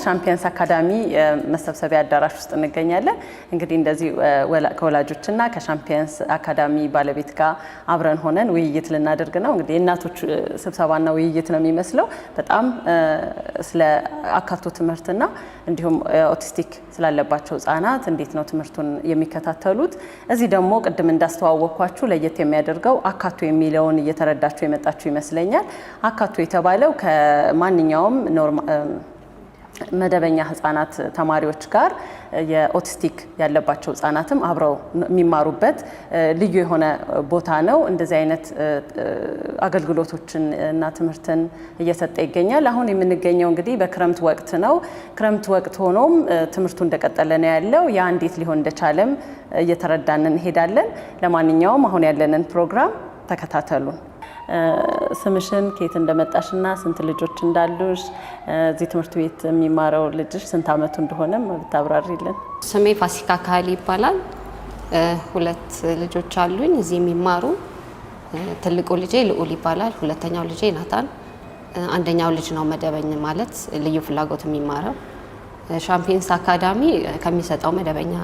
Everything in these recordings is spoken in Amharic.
ሻምፒየንስ አካዳሚ መሰብሰቢያ አዳራሽ ውስጥ እንገኛለን። እንግዲህ እንደዚህ ከወላጆችና ከሻምፒየንስ አካዳሚ ባለቤት ጋር አብረን ሆነን ውይይት ልናደርግ ነው። እንግዲህ የእናቶች ስብሰባና ውይይት ነው የሚመስለው። በጣም ስለ አካቶ ትምህርትና እንዲሁም autistic ስላለባቸው ህጻናት እንዴት ነው ትምህርቱን የሚከታተሉት። እዚህ ደግሞ ቅድም እንዳስተዋወቅኳችሁ ለየት የሚያደርገው አካቶ የሚለውን እየተረዳችሁ የመጣችሁ ይመስለኛል። አካቶ የተባለው ከማንኛውም መደበኛ ህጻናት ተማሪዎች ጋር የ autistic ያለባቸው ህጻናትም አብረው የሚማሩበት ልዩ የሆነ ቦታ ነው። እንደዚህ አይነት አገልግሎቶችን እና ትምህርትን እየሰጠ ይገኛል። አሁን የምንገኘው እንግዲህ በክረምት ወቅት ነው። ክረምት ወቅት ሆኖም ትምህርቱ እንደቀጠለ ነው ያለው። ያ እንዴት ሊሆን እንደቻለም እየተረዳን እንሄዳለን። ለማንኛውም አሁን ያለንን ፕሮግራም ተከታተሉን። ስምሽን፣ ከየት እንደመጣሽና ስንት ልጆች እንዳሉሽ፣ እዚህ ትምህርት ቤት የሚማረው ልጅሽ ስንት ዓመቱ እንደሆነም ብታብራሪልን። ስሜ ፋሲካ ካህሊ ይባላል። ሁለት ልጆች አሉኝ እዚህ የሚማሩ። ትልቁ ልጄ ልዑል ይባላል። ሁለተኛው ልጄ ናታን። አንደኛው ልጅ ነው መደበኛ ማለት ልዩ ፍላጎት የሚማረው። ሻምፒየንስ አካዳሚ ከሚሰጠው መደበኛ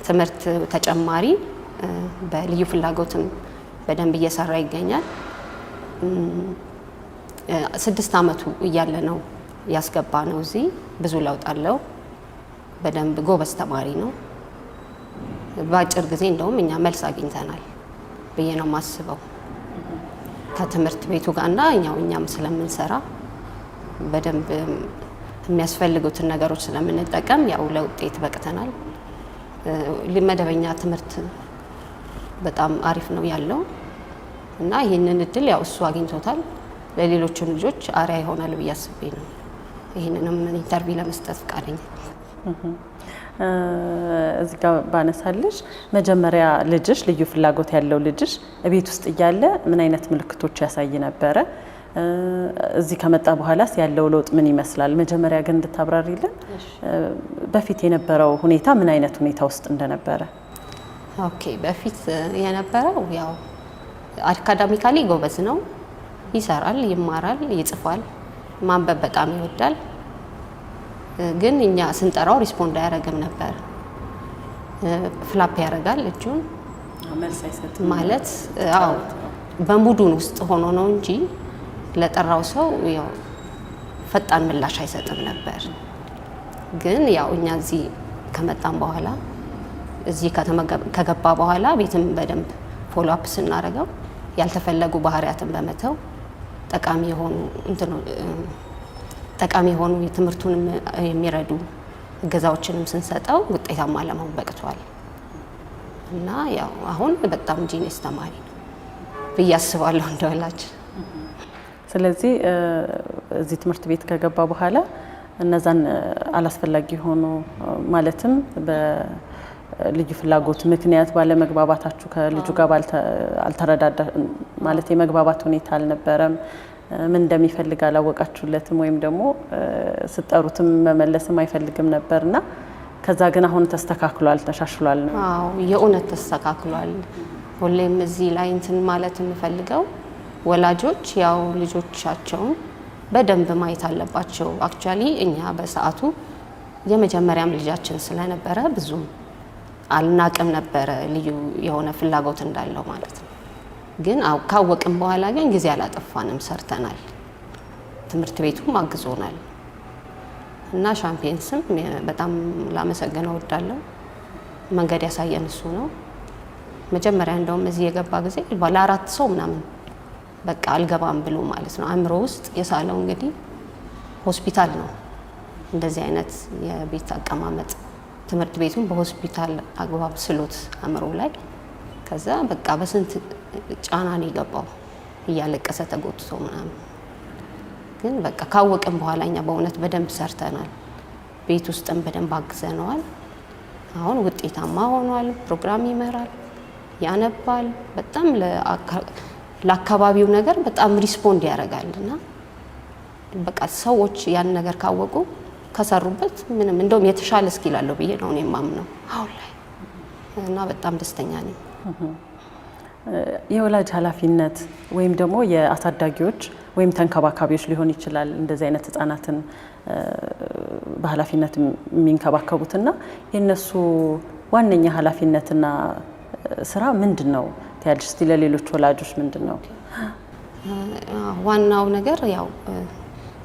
ትምህርት ተጨማሪ በልዩ ፍላጎትም በደንብ እየሰራ ይገኛል። 6 ዓመቱ እያለ ነው ያስገባ ነው። እዚህ ብዙ ለውጥ አለው። በደንብ ጎበዝ ተማሪ ነው። በአጭር ጊዜ እንደውም እኛ መልስ አግኝተናል ብዬ ነው የማስበው። ከትምህርት ቤቱ ጋርና እኛም ስለምንሰራ በደንብ የሚያስፈልጉትን ነገሮች ስለምንጠቀም ያው ለውጤት በቅተናል። መደበኛ ትምህርት በጣም አሪፍ ነው ያለው እና ይህንን እድል ያው እሱ አግኝቶታል። ለሌሎችም ልጆች አርአያ ይሆናል ብዬ አስቤ ነው ይህንንም interview ለመስጠት ፈቃደኛ። እዚህ ጋር ባነሳልሽ መጀመሪያ ልጅሽ ልዩ ፍላጎት ያለው ልጅሽ ቤት ውስጥ እያለ ምን አይነት ምልክቶች ያሳይ ነበረ? እዚህ ከመጣ በኋላስ ያለው ለውጥ ምን ይመስላል? መጀመሪያ ግን እንድታብራሪልን በፊት የነበረው ሁኔታ ምን አይነት ሁኔታ ውስጥ እንደነበረ። Okay፣ በፊት የነበረው ያው academically ጎበዝ ነው። ይሰራል፣ ይማራል፣ ይጽፋል፣ ማንበብ በጣም ይወዳል። ግን እኛ ስንጠራው respond አያደርግም ነበር። Flap ያደርጋል እጁን ማለት አዎ፣ በ mood ኡን ውስጥ ሆኖ ነው እንጂ ለጠራው ሰው ያው ፈጣን ምላሽ አይሰጥም ነበር። ግን ያው እኛ እዚህ ከመጣን በኋላ፣ እዚህ ከገባ በኋላ ቤትም በደንብ follow up ስናደርገው ያልተፈለጉ ባህሪያትን በመተው ጠቃሚ የሆኑ ትምህርቱን የሚረዱ እገዛዎችንም ስንሰጠው ውጤታማ ለመሆን በቅቷል። እና ያው አሁን በጣም genius ተማሪ ነው ብዬ አስባለሁ እንደ ወላጅ። ስለዚህ እዚህ ትምህርት ቤት ከገባ በኋላ እነዛን አላስፈላጊ የሆኑ፣ ማለትም በልዩ ፍላጎት ምክንያት ባለመግባባታችሁ ከልጁ ጋር አልተረዳዳ ማለት የመግባባት ሁኔታ አልነበረም። ምን እንደሚፈልግ አላወቃችሁለትም፣ ወይም ደግሞ ስትጠሩትም መመለስም አይፈልግም ነበርና ከዛ ግን አሁን ተስተካክሏል፣ ተሻሽሏል ነው? አዎ፣ የእውነት ተስተካክሏል። ሁሌም እዚህ ላይ እንትን ማለት የምፈልገው ወላጆች ያው ልጆቻቸውን በደንብ ማየት አለባቸው። Actually እኛ በሰዓቱ የመጀመሪያም ልጃችን ስለነበረ ብዙም አልናቅም ነበረ ልዩ የሆነ ፍላጎት እንዳለው ማለት ነው። ግን ካወቅን በኋላ ግን ጊዜ አላጠፋንም፣ ሰርተናል። ትምህርት ቤቱም አግዞናል እና ሻምፒየንስም በጣም ላመሰግነው እወዳለሁ። መንገድ ያሳየን እሱ ነው። መጀመሪያ እንደውም እዚህ የገባ ጊዜ ለአራት ሰው ምናምን በቃ አልገባም ብሎ ማለት ነው። አእምሮ ውስጥ የሳለው እንግዲህ ሆስፒታል ነው። እንደዚህ አይነት የቤት አቀማመጥ ትምህርት ቤቱን በሆስፒታል አግባብ ስሎት አእምሮ ላይ፣ ከዛ በቃ በስንት ጫና ነው የገባው፣ እያለቀሰ ተጎትቶ ምናምን። ግን በቃ ካወቅን በኋላ እኛ በእውነት በደንብ ሰርተናል። ቤት ውስጥም በደንብ አግዘነዋል። አሁን ውጤታማ ሆኗል። ፕሮግራም ይመራል፣ ያነባል። በጣም ለአካባቢው ነገር በጣም respond ያደርጋል። እና በቃ ሰዎች ያን ነገር ካወቁ፣ ከሰሩበት ምንም እንደውም የተሻለ skill አለው ብዬ ነው እኔ የማምነው አሁን ላይ እና በጣም ደስተኛ ነኝ። የወላጅ ኃላፊነት ወይም ደግሞ የአሳዳጊዎች ወይም ተንከባካቢዎች ሊሆን ይችላል። እንደዚህ አይነት ህጻናትን በኃላፊነት የሚንከባከቡትና የእነሱ ዋነኛ ኃላፊነትና ስራ ምንድን ነው ትያለሽ? እስቲ ለሌሎች ወላጆች ምንድን ነው ዋናው ነገር? ያው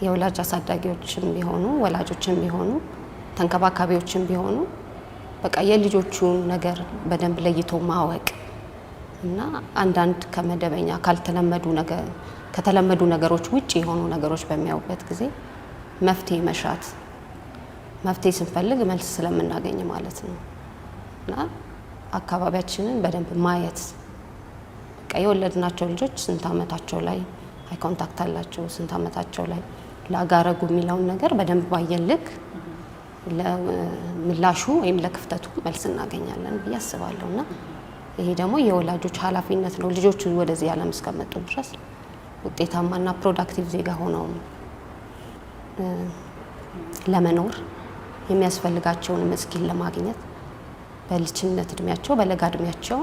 የወላጅ አሳዳጊዎችም ቢሆኑ፣ ወላጆችም ቢሆኑ፣ ተንከባካቢዎችም ቢሆኑ በቃ የልጆቹን ነገር በደንብ ለይቶ ማወቅ እና አንዳንድ ከመደበኛ ካልተለመዱ ነገር ከተለመዱ ነገሮች ውጭ የሆኑ ነገሮች በሚያዩበት ጊዜ መፍትሄ መሻት፣ መፍትሄ ስንፈልግ መልስ ስለምናገኝ ማለት ነው። እና አካባቢያችንን በደንብ ማየት፣ በቃ የወለድናቸው ልጆች ስንት ዓመታቸው ላይ eye contact አላቸው፣ ስንት ዓመታቸው ላይ lag አረጉ የሚለውን ነገር በደንብ ባየን ልክ ለምላሹ ወይም ለክፍተቱ መልስ እናገኛለን ብዬ አስባለሁ። እና ይሄ ደግሞ የወላጆች ኃላፊነት ነው። ልጆቹ ወደዚህ ዓለም እስከመጡ ድረስ ውጤታማና productive ዜጋ ሆነው ለመኖር፣ የሚያስፈልጋቸውን skill ለማግኘት በልጅነት እድሜያቸው፣ በለጋ እድሜያቸው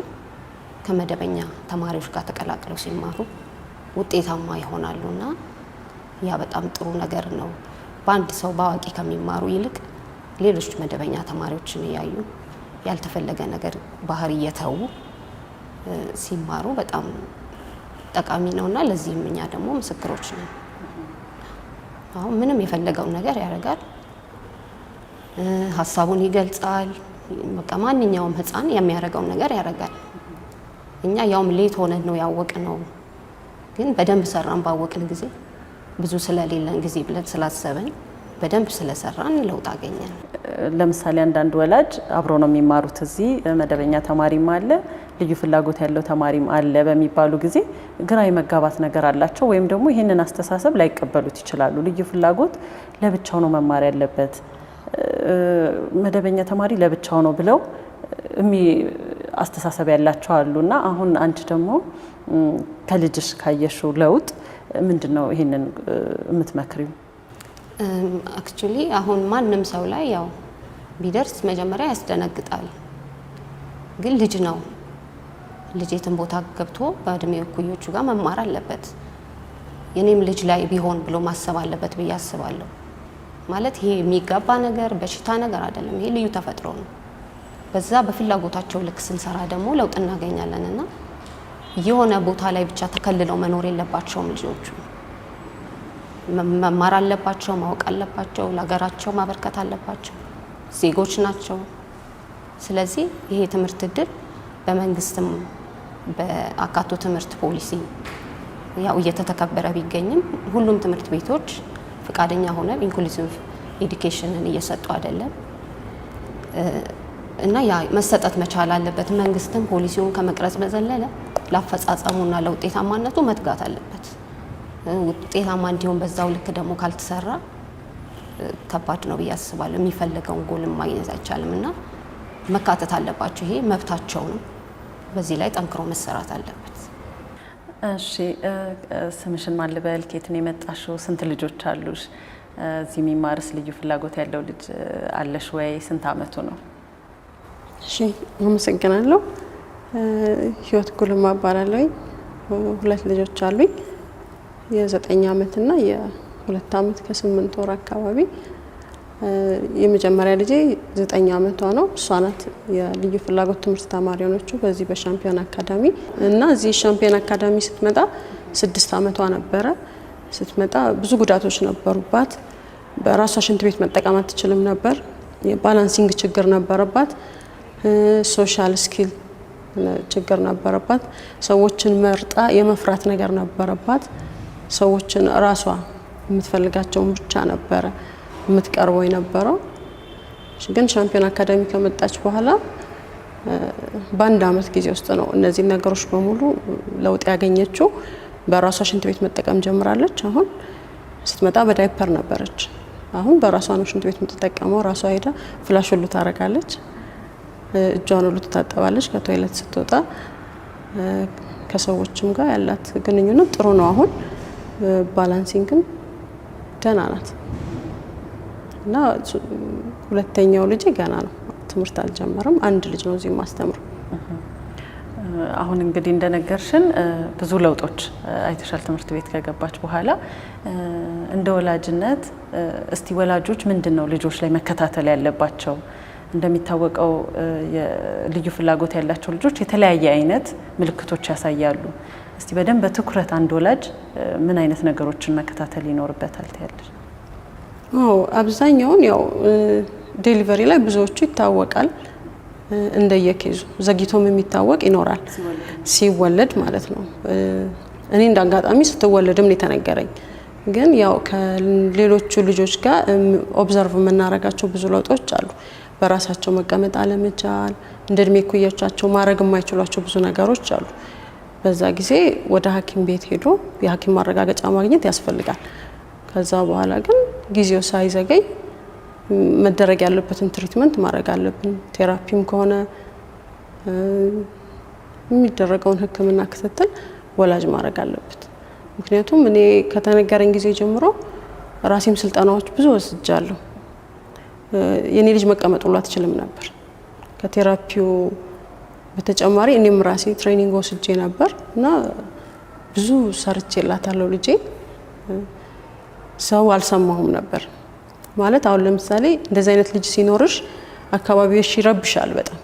ከመደበኛ ተማሪዎች ጋር ተቀላቅለው ሲማሩ ውጤታማ ይሆናሉ እና ያ በጣም ጥሩ ነገር ነው። በአንድ ሰው በአዋቂ ከሚማሩ ይልቅ ሌሎች መደበኛ ተማሪዎችን እያዩ፣ ያልተፈለገ ነገር ባህሪ እየተዉ ሲማሩ በጣም ጠቃሚ ነው እና ለዚህም እኛ ደግሞ ምስክሮች ነን። አሁን ምንም የፈለገውን ነገር ያደርጋል፣ ሀሳቡን ይገልጻል። በቃ ማንኛውም ሕፃን የሚያደርገውን ነገር ያደርጋል። እኛ ያውም late ሆነን ነው ያወቅነው፣ ግን በደንብ ሰራን። ባወቅን ጊዜ ብዙ ስለሌለን ጊዜ ብለን ስላሰብን በደንብ ስለሰራን ለውጥ አገኘን። ለምሳሌ አንዳንድ ወላጅ አብሮ ነው የሚማሩት፣ እዚህ መደበኛ ተማሪም አለ፣ ልዩ ፍላጎት ያለው ተማሪም አለ በሚባሉ ጊዜ ግራ የመጋባት ነገር አላቸው፣ ወይም ደግሞ ይህንን አስተሳሰብ ላይቀበሉት ይችላሉ። ልዩ ፍላጎት ለብቻው ነው መማር ያለበት፣ መደበኛ ተማሪ ለብቻው ነው ብለው አስተሳሰብ ያላቸው አሉ። እና አሁን አንቺ ደግሞ ከልጅሽ ካየሽው ለውጥ ምንድን ነው ይህንን የምትመክሪው? Actually አሁን ማንም ሰው ላይ ያው ቢደርስ መጀመሪያ ያስደነግጣል። ግን ልጅ ነው። ልጅ የትም ቦታ ገብቶ በእድሜ እኩዮቹ ጋር መማር አለበት። የኔም ልጅ ላይ ቢሆን ብሎ ማሰብ አለበት ብዬ አስባለሁ። ማለት ይሄ የሚጋባ ነገር በሽታ ነገር አይደለም። ይሄ ልዩ ተፈጥሮ ነው። በዛ በፍላጎታቸው ልክ ስንሰራ ደግሞ ለውጥ እናገኛለን እና የሆነ ቦታ ላይ ብቻ ተከልለው መኖር የለባቸውም ልጆቹ። መማር አለባቸው፣ ማወቅ አለባቸው፣ ለሀገራቸው ማበርከት አለባቸው። ዜጎች ናቸው። ስለዚህ ይሄ የትምህርት እድል በመንግስትም በአካቶ ትምህርት ፖሊሲ ያው እየተተከበረ ቢገኝም ሁሉም ትምህርት ቤቶች ፈቃደኛ ሆነው inclusive education ን እየሰጡ አይደለም እና ያ መሰጠት መቻል አለበት። መንግስትም ፖሊሲውን ከመቅረጽ በዘለለ ለአፈጻጸሙና ለውጤታማነቱ መትጋት አለበት። ውጤታማ እንዲሆን በዛው ልክ ደግሞ ካልተሰራ ከባድ ነው ብዬ አስባለሁ። የሚፈለገውን ጎልም ማግኘት አይቻልም እና መካተት አለባቸው። ይሄ መብታቸው ነው። በዚህ ላይ ጠንክሮ መሰራት አለበት። እሺ፣ ስምሽን ማን ልበል? ከየት ነው የመጣሽው? ስንት ልጆች አሉሽ? እዚህ የሚማርስ ልዩ ፍላጎት ያለው ልጅ አለሽ ወይ? ስንት አመቱ ነው? እሺ፣ አመሰግናለሁ። ህይወት ጉልማ እባላለሁ። ሁለት ልጆች አሉኝ። የ9 አመት እና የ2 አመት ከ8 ወር አካባቢ። የመጀመሪያ ልጄ 9 አመቷ ነው። እሷ ናት የልዩ ፍላጎት ትምህርት ተማሪ የሆነችው በዚህ በሻምፒዮን አካዳሚ። እና እዚህ ሻምፒዮን አካዳሚ ስትመጣ 6 አመቷ ነበረ። ስትመጣ ብዙ ጉዳቶች ነበሩባት። በራሷ ሽንት ቤት መጠቀም አትችልም ነበር። የ balancing ችግር ነበረባት። Social skill ችግር ነበረባት። ሰዎችን መርጣ የመፍራት ነገር ነበረባት። ሰዎችን ራሷ የምትፈልጋቸውን ብቻ ነበረ የምትቀርበው የነበረው። ግን ሻምፒዮን አካዳሚ ከመጣች በኋላ በአንድ አመት ጊዜ ውስጥ ነው እነዚህ ነገሮች በሙሉ ለውጥ ያገኘችው። በራሷ ሽንት ቤት መጠቀም ጀምራለች። አሁን ስትመጣ በዳይፐር ነበረች። አሁን በራሷ ነው ሽንት ቤት የምትጠቀመው። ራሷ ሄዳ flush ሁሉ ታደርጋለች። እጇን ሁሉ ትታጠባለች ከ toilet ስትወጣ። ከሰዎችም ጋር ያላት ግንኙነት ጥሩ ነው። አሁን balancing ም ደህና ናት እና ሁለተኛው ልጄ ገና ነው፣ ትምህርት አልጀመረም። አንድ ልጅ ነው እዚህ የማስተምረው። አሁን እንግዲህ እንደነገርሽን ብዙ ለውጦች አይተሻል ትምህርት ቤት ከገባች በኋላ። እንደ ወላጅነት እስቲ ወላጆች ምንድን ነው ልጆች ላይ መከታተል ያለባቸው? እንደሚታወቀው ልዩ ፍላጎት ያላቸው ልጆች የተለያየ አይነት ምልክቶች ያሳያሉ። እስቲ በደንብ በትኩረት አንድ ወላጅ ምን አይነት ነገሮችን መከታተል ይኖርበታል ትያለሽ? አዎ፣ አብዛኛውን ያው delivery ላይ ብዙዎቹ ይታወቃል። እንደየ case ኡ ዘግይቶም የሚታወቅ ይኖራል፣ ሲወለድ ማለት ነው። እኔ እንደ አጋጣሚ ስትወለድም ነው የተነገረኝ። ግን ያው ከሌሎቹ ልጆች ጋር observe የምናደርጋቸው ብዙ ለውጦች አሉ። በራሳቸው መቀመጥ አለመቻል፣ እንደ እድሜ እኩዮቻቸው ማድረግ የማይችሏቸው ብዙ ነገሮች አሉ። በዛ ጊዜ ወደ ሐኪም ቤት ሄዶ የሐኪም ማረጋገጫ ማግኘት ያስፈልጋል። ከዛ በኋላ ግን ጊዜው ሳይዘገይ መደረግ ያለበትን treatment ማድረግ አለብን። Therapy ም ከሆነ የሚደረገውን ሕክምና ክትትል ወላጅ ማድረግ አለበት። ምክንያቱም እኔ ከተነገረኝ ጊዜ ጀምሮ ራሴም ስልጠናዎች ብዙ ወስጃለሁ። የኔ ልጅ መቀመጥ ሁሉ አትችልም ነበር። ከ therapy ው በተጨማሪ እኔም ራሴ training ወስጄ ነበር እና ብዙ ሰርቼላታለሁ ልጄ። ሰው አልሰማሁም ነበር ማለት አሁን ለምሳሌ እንደዚህ አይነት ልጅ ሲኖርሽ አካባቢዎች ይረብሻል፣ በጣም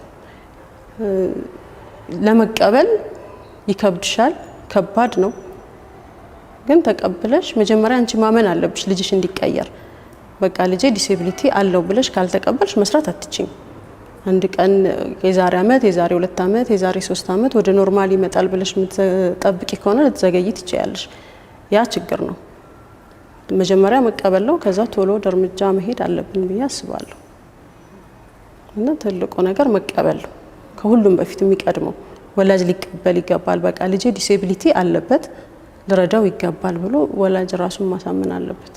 ለመቀበል ይከብድሻል። ከባድ ነው። ግን ተቀብለሽ መጀመሪያ አንቺ ማመን አለብሽ ልጅሽ እንዲቀየር። በቃ ልጄ disability አለው ብለሽ ካልተቀበልሽ መስራት አትችይም። አንድ ቀን የዛሬ አመት፣ የዛሬ 2 አመት፣ የዛሬ 3 አመት ወደ normal ይመጣል ብለሽ የምትጠብቂ ከሆነ ልትዘገይ ትችያለሽ። ያ ችግር ነው። መጀመሪያ መቀበል ነው። ከዛ ቶሎ ወደ እርምጃ መሄድ አለብን ብዬ አስባለሁ። እና ትልቁ ነገር መቀበል ነው። ከሁሉም በፊት የሚቀድመው ወላጅ ሊቀበል ይገባል። በቃ ልጄ disability አለበት ልረዳው ይገባል ብሎ ወላጅ ራሱን ማሳመን አለበት።